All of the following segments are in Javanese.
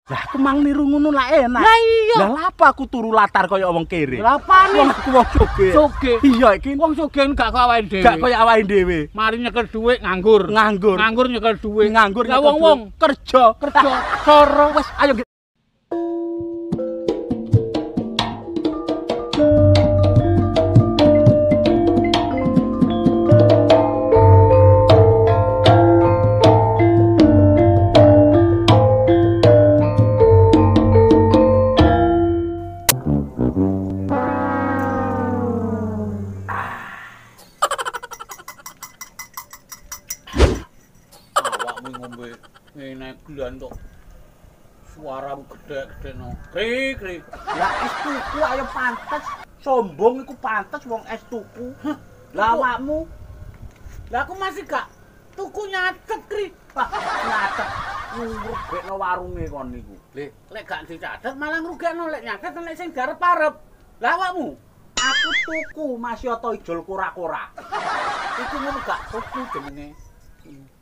Lah aku mang niru ngono lah enak. Lah iya. Lah lha apa aku turu latar kaya wong kere? Lah apane? Wong aku wong sugih. Sugih. Iya iki wong sugih gak kaya awake dhewe. Gak kaya awake dhewe. Mari nyekel dhuwit nganggur. Nganggur. Nganggur nyekel dhuwit. Nganggur. Lah wong-wong kerja, kerja soro wis ayo. Ngene gelan tok. Suaramu gedhe-gedhe no. Kri kri. Lah es tuku ayo pantes, sombong iku pantes wong es tuku. Lah awakmu? Lah aku masih gak tuku nyatet kri. Nyatet ngrugekno warunge kon niku. Lho, lek gak dicatet malah ngrugekno, lek nyatet nek sing diarep-arep. Lah awakmu? Aku tuku masih ata ijol kora-kora. Iku ngono gak tuku jenenge.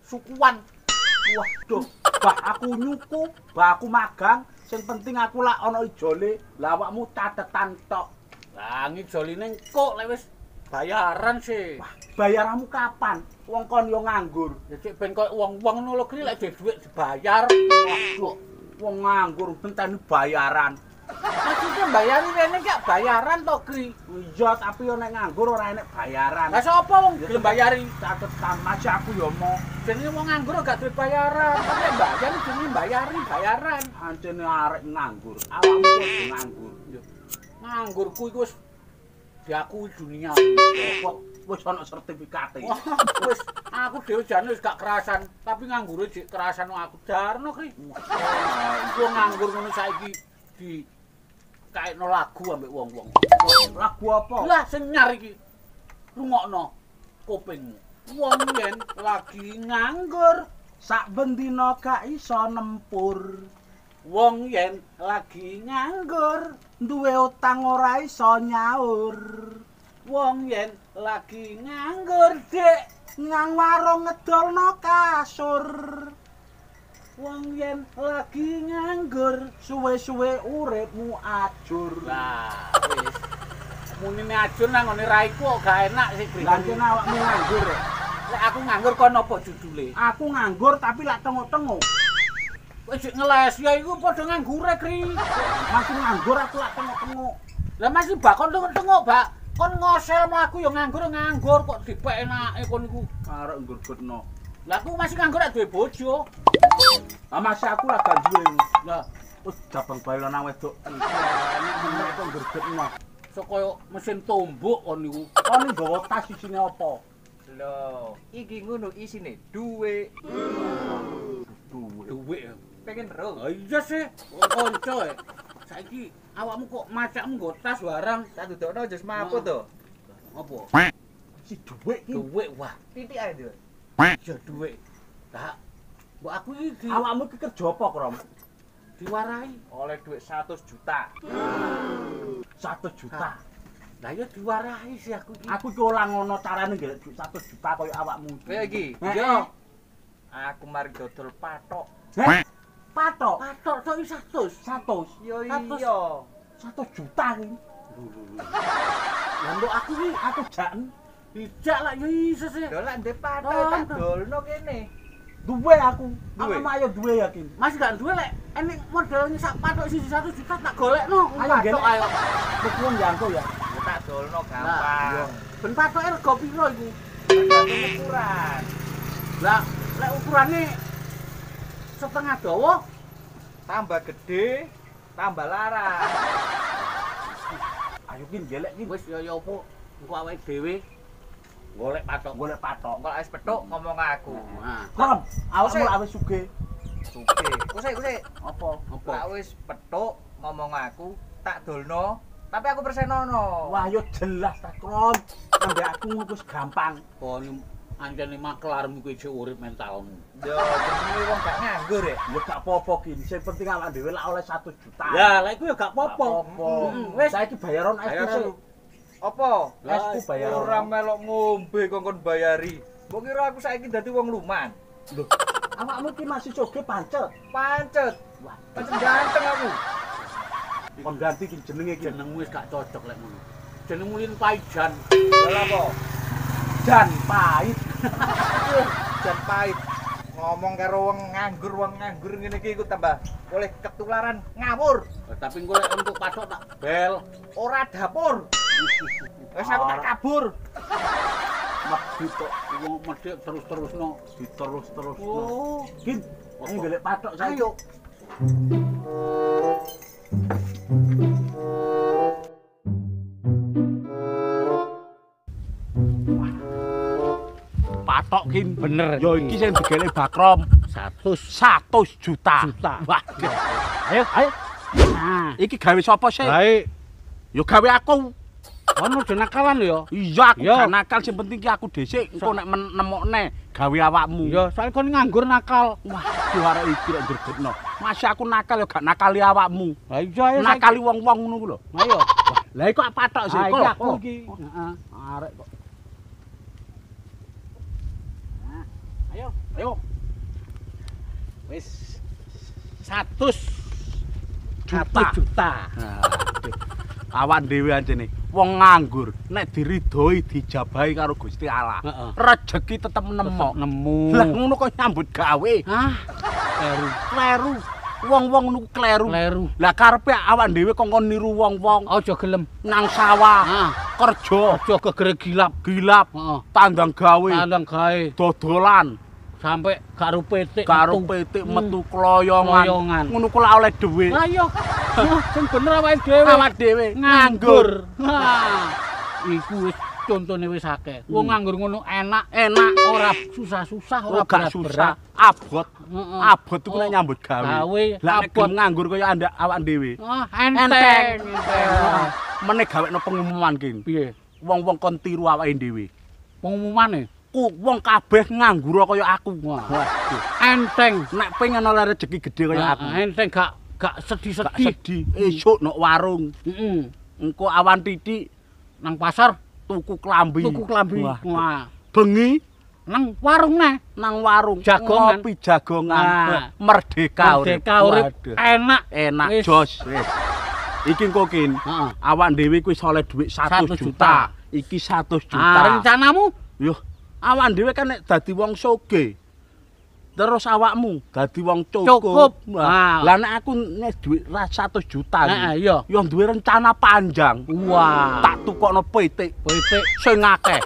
Sukuan. Waduh, bah aku nyuku, bah aku magang, sing penting aku lak ana ijole. Lah awakmu catetan tok. Lah ngijoline engko lek wis bayaran sih. Wah, bayaranmu kapan? Wong kon yo nganggur. Ya cek ben koyo wong-wong ngono lho kri lek duwe dhuwit dibayar. Waduh, wong nganggur enteni bayaran. Maksudnya bayari rene gak bayaran to kri? Iya, tapi yo nek nganggur ora enek bayaran. Lah sapa wong gelem bayari? Catetan masih aku yo mo. Jenenge wong nganggur gak duwe bayaran. Tapi nek bayar jenenge bayari bayaran. Ancene arek nganggur. Awakmu kudu nganggur. Nganggurku iku wis diakui dunia. Kok wis ana sertifikate. Wis aku dhewe jane wis gak kerasan, tapi nganggure jek kerasan aku jarno kri. Wong nganggur ngono saiki di kaekno lagu ambek wong-wong. Lagu apa? Lah sing nyar iki. Rungokno kupingmu. Wong yen lagi nganggur, sak bendina gak iso nempur. Wong yen lagi nganggur, duwe utang ora iso nyaur. Wong yen lagi nganggur, Dik, nang warung ngedolno kasur. Wong yen lagi nganggur, suwe-suwe uripmu ajur. Lah wis. Munine ajur nang ngene raiku kok gak enak sih, Kri. Lah kene awakmu nganggur. Lek aku nganggur kon apa judule? Aku nganggur tapi lak tengok-tengok. Wis jek ngeles ya iku padha nganggure, Kri. Masih nganggur aku lak tengok-tengok. Lah masih bakon tengok-tengok, Pak. Kon ngosel mlaku ya nganggur-nganggur kok dipek enake kon iku. Arek nggurgutno. Lah aku masih nganggur lek duwe bojo. Lah masih aku lah gak duwe. Lah wis jabang bayi lanang wedok. Nek menek kok nggurgutno. Sok koyo mesin tumbuk kon niku. Kon nggawa tas isine apa? Lho, iki ngono isine dhuwit. Dhuwit. Pengen ro. Ha iya sih, kanca e. Saiki awakmu kok macakmu nggo tas barang. Tak dudukno aja semaput to. Apa? Si dhuwit iki. Dhuwit wah. Titik ae, Nduk. Ya dhuwit. Lah mbok aku iki awakmu iki kerja apa, Krom? Diwarai oleh dhuwit 100 juta. 100 juta. Lah ya diwarai sih aku iki. Aku iki ora ngono carane golek dhuwit 100 juta kaya awakmu iki. Kaya iki. Iya. Aku mari dodol patok. Heh? Patok? Patok tok iki 100. 100. Yo iya. 100 juta iki. Lho. Lah mbok aku iki aku jaken dijak lak yo iso sih. Lho lak ndek patok tak dolno kene. Duwe aku. Aku ayo duwe yakin. Masih gak duwe lek enek model sak patok siji 1 juta tak golekno. Ayo patok ayo. Tukuan ya engko ya. Tak dolno gampang. Ben patoke rego piro iku? Tergantung ukuran. Lah lek ukurane setengah dawa tambah gede, tambah larang. Ayo ki golek ki. Wis ya ya opo engko awake dhewe golek patok, golek patok. Engko wis petuk ngomong aku. Nah, Krom, awakmu lak wis sugih. Sugih. Kusik. Apa? Apa? Lak wis petuk ngomong aku, tak dolno, tapi aku persenono. Wah, yo jelas ta, Krom. Ambek aku wis gampang. Kon ancene maklarmu kuwi jek urip mentalmu. Yo, jenenge wong gak nganggur ya. Ya gak apa-apa ki. Sing penting awak dhewe lak oleh 1 juta. Ya, lha iku ya gak apa-apa. Wis saiki bayaran es sik. Apa? Esku bayar ora melok ngombe kongkon bayari. Mbok kira aku saiki dadi wong luman. Lho, awakmu ki masih sugih pancet. Pancet. Wah, pancet. Kon ganti ki jenenge iki. Jenengmu wis gak cocok lek ngono. Jenengmu Lin Paijan. Lha apa? Jan pahit. Jan pahit. Ngomong karo wong nganggur ngene iki iku tambah oleh ketularan ngawur. Tapi engko lek untuk pathok tak bel. Ora dapur. Wis aku tak kabur. Medhit kok wong medhit terus-terusno, diterus-terusno. Oh, Gin, ayo golek pathok saiki. Ayo. Pathok Kin, bener. Yo iki sing digolek Bakrom 100 juta. Wah. Ayo, ayo. Nah, iki gawe sapa sih? Baik. Yo gawe aku. Ono aja nakalan lho ya. Iya, aku gak nakal, sing penting ki aku dhisik, engko nek nemokne gawe awakmu. Ya, soalnya kon nganggur nakal. Wah, arek iki rek gregetno. Masih aku nakal ya gak nakali awakmu. Lah iya, nakali wong-wong ngono ku lho. Ayo. Lah iku pathok sih. Iki aku iki. Heeh. Arek kok. Ayo, ayo. Wis 100 juta. Awan dhewe anjene wong nganggur nek diridhoi dijabahi karo Gusti Allah. Rejeki tetep nemok. Nemu. Lah ngono kok nyambut gawe. Hah? Kleru. Kleru. Wong-wong niku kleru. Kleru. Lah karepe awak dhewe kongkon niru wong-wong. Aja gelem nang sawah. Kerja. Aja gegere gilap. Gilap. Heeh. Tandang gawe. Tandang gawe. Dodolan. Sampai karo petik. Karo petik metu kloyongan. Ngono ku lak oleh dhuwit. Lah iya. Sing bener awake dhewe. Awake dhewe nganggur. Ha. Iku wis contone wis akeh. Wong nganggur ngono enak, enak, ora susah-susah, ora berat-berat. Abot. Abot iku nek nyambut gawe. Lah nek nganggur kaya andak awak dhewe. Enteng. Meneh gawekno pengumuman ki. Piye? Wong-wong kon tiru awake dhewe. Pengumumane? Wong kabeh nganggur kaya aku. Waduh. Enteng. Nek pengen oleh rezeki gedhe kaya aku. Enteng gak sedih-sedih. Gak sedih. Esuk nok warung. Heeh. Engko awan titik nang pasar tuku klambi. Tuku klambi. Wah. Bengi nang warung neh. Nang warung jagongan. Ngopi jagongan. Merdeka urip. Merdeka urip. Enak. Enak jos. Wis. Iki engko Kin. Awak dhewe kuwi oleh dhuwit 100 juta. Iki 100 juta. Rencanamu? Yo. Awak dhewe kan nek dadi wong sugih. Terus awakmu dadi wong cukup. Lah nek aku nek dhuwit 100 juta iki, iya. Yo duwe rencana panjang. Wah. Tak tukokno pitik. Pitik sing akeh.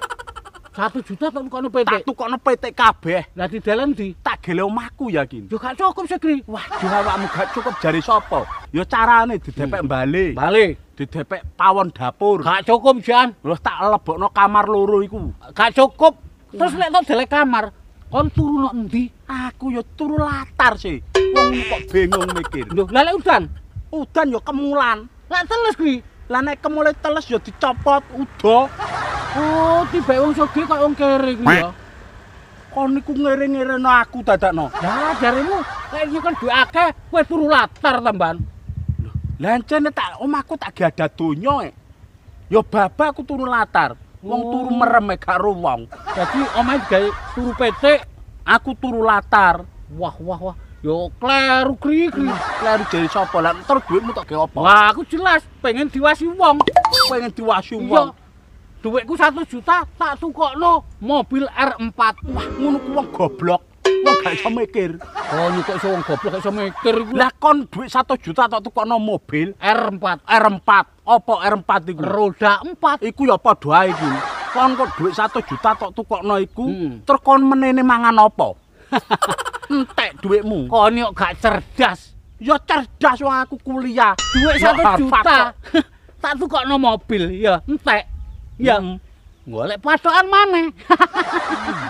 1 juta tak tukokno pitik. Tak tukokno pitik kabeh. Lah didelen ndi? Tak gele omahku ya Kin. Yo gak cukup sih, Gri. Waduh awakmu gak cukup jare sapa? Ya carane didepek bale. Bale. Didepek pawon dapur. Gak cukup, Jan. Lho tak lebokno kamar loro iku. Gak cukup. Terus nek tok delek kamar, kon turu nok endi? Aku ya turu latar sih. Wong kok bingung mikir. Lho, lah lek udan? Udan ya kemulan. Lek teles kuwi. Lah nek kemule teles ya dicopot udo. Oh, tibake wong sugih kok wong kere kuwi ya. Kon niku ngere-ngereno aku dadakno. Lah jaremu lek nyekel dhuwit akeh, kowe turu latar tambahan. Lho, lah encene tak omahku tak gadah donya. Ya babak aku turu latar. Wong turu merem gak ro wong. Dadi omahe digawe turu pitik, aku turu latar. Wah wah wah. Yo kleru kri kri. Kleru jare sapa? Lah terus dhuwitmu tak gawe apa? Wah, aku jelas pengen diwasi wong. Pengen diwasi wong. Dhuwitku 1 juta tak tukokno mobil R4. Wah, ngono ku wong goblok. Wong gak iso mikir. Oh, kok iso wong goblok gak iso mikir iku. Lah kon dhuwit 1 juta tak tukokno mobil R4. R4. Apa R4 iku? Roda 4. Iku ya padha ae iki. Kon kok dhuwit 1 juta tok tukokno iku, terus kon menene mangan apa? Entek dhuwitmu. Kon yo gak cerdas. Ya cerdas wong aku kuliah. Dhuwit 1 juta tak tukokno mobil ya entek. Ya. Golek pathokan maneh.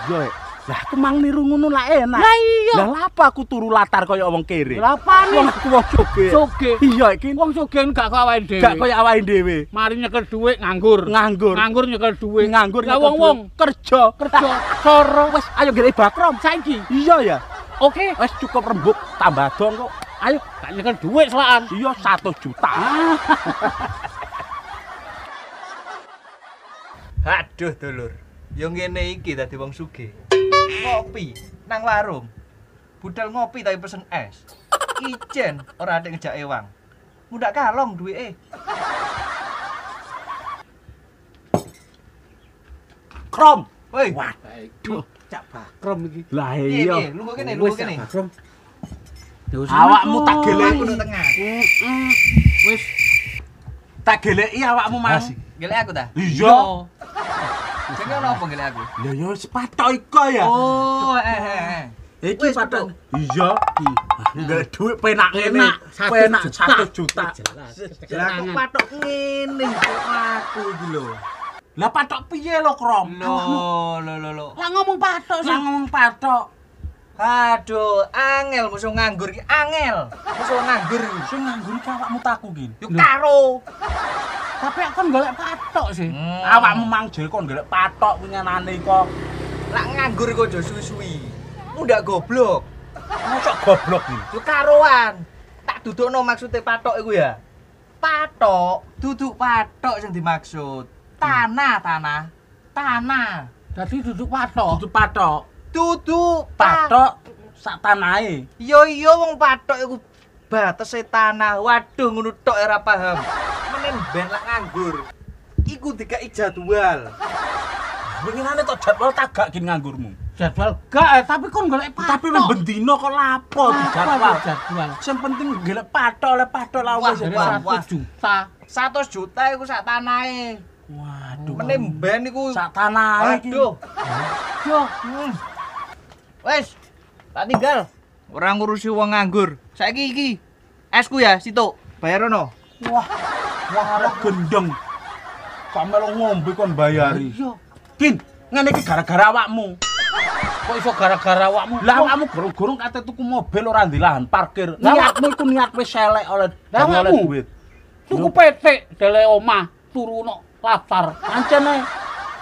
Iya. Lah aku mang niru ngono lah enak. Lah iya. Lah lha apa aku turu latar kaya wong kere? Lah apane? Wong aku wong sugih. Sugih. Iya iki wong sugih gak kaya awake dhewe. Gak kaya awake dhewe. Mari nyekel dhuwit nganggur. Nganggur. Nganggur nyekel dhuwit. Nganggur. Lah wong-wong kerja. Kerja soro. Wis ayo golek Bakrom saiki. Iya ya. Oke. Wis cukup rembug tambah dong kok. Ayo gak nyekel dhuwit selakan. Iya 1 juta. Aduh dulur. Yo ngene iki dadi wong sugih. Ngopi nang warung. Budal ngopi tapi pesen es. Ijen ora ada ngejak ewang. Mundak kalong duwike. Krom. Woi. Waduh, Cak Bakrom iki. Lah iya. Lungguh kene, lungguh kene. Bakrom. Awakmu tak geleki aku nang tengah. Wis tak geleki awakmu Mas. Gelek aku ta? Iya. Jenenge ono apa gelek aku? Lah ya patok iko ya. Oh, Iki patok. Iya. Golek dhuwit penak ngene. Penak 1 juta. Lah kok patok ngene kok aku iki lho. Lah patok piye lho, Krom? Lho, lho, lho, lho. Lah ngomong patok sih. Lah ngomong patok. Aduh, angel musuh nganggur iki, angel. Musuh nganggur iki. Sing nganggur iki awakmu taku iki. Yo karo. Tapi aku golek patok sih. Awakmu mang jere kon golek patok winginane kok. Lah nganggur kok aja suwi-suwi. Mundak goblok. Mosok goblok iki. Yo karoan. Tak dudukno maksude patok iku ya. Patok, duduk patok sing dimaksud. Tanah, tanah. Tanah. Dadi duduk patok. Duduk patok. Duduk patok sak tanahe. Yo iya wong patok iku batese tanah. Waduh ngono tok ora paham. Menen ben lak nganggur. Iku dikai jadwal. Winginane tok jadwal tak gak gin nganggurmu. Jadwal gak, tapi kon golek patok. Tapi ben bendino kok lapo dijadwal. Jadwal. Sing penting golek patok oleh patok lah wis 1 juta. 100 juta iku sak tanahe. Waduh. Menen ben iku sak tanahe iki. Waduh. Yo. Wes, tak tinggal. Ora ngurusi wong nganggur. Saiki iki esku ya, situk. Bayarono. Wah, wah gendeng. Kok melu ngombe kon bayari. Iya. Kin, ngene iki gara-gara awakmu. Kok iso gara-gara awakmu? Lah awakmu gorong-gorong kate tuku mobil ora ndek lahan parkir. Niatmu iku niat wis elek oleh oleh duit. Tuku petik dele omah, turu nok latar. Ancene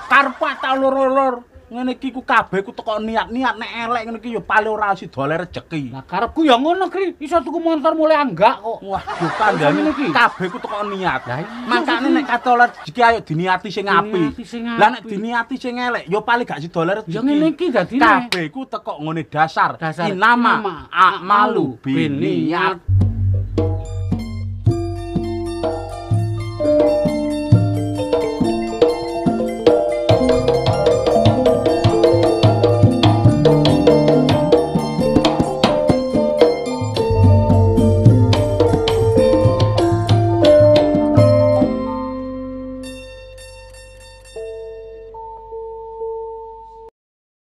karep tak lur-lur. Ngene iki ku kabeh ku teko niat-niat nek elek ngene iki ya paling ora sida oleh rejeki. Lah karepku ya ngono Kri, iso tuku motor mulai enggak kok. Waduh kandhane kabeh ku teko niat. Makane nek kate oleh rejeki ayo diniati sing apik. Lah nek diniati sing elek ya paling gak sida oleh rejeki. Ya ngene iki dadine. Kabeh ku teko ngene dasar. Inama a'malu binniyat.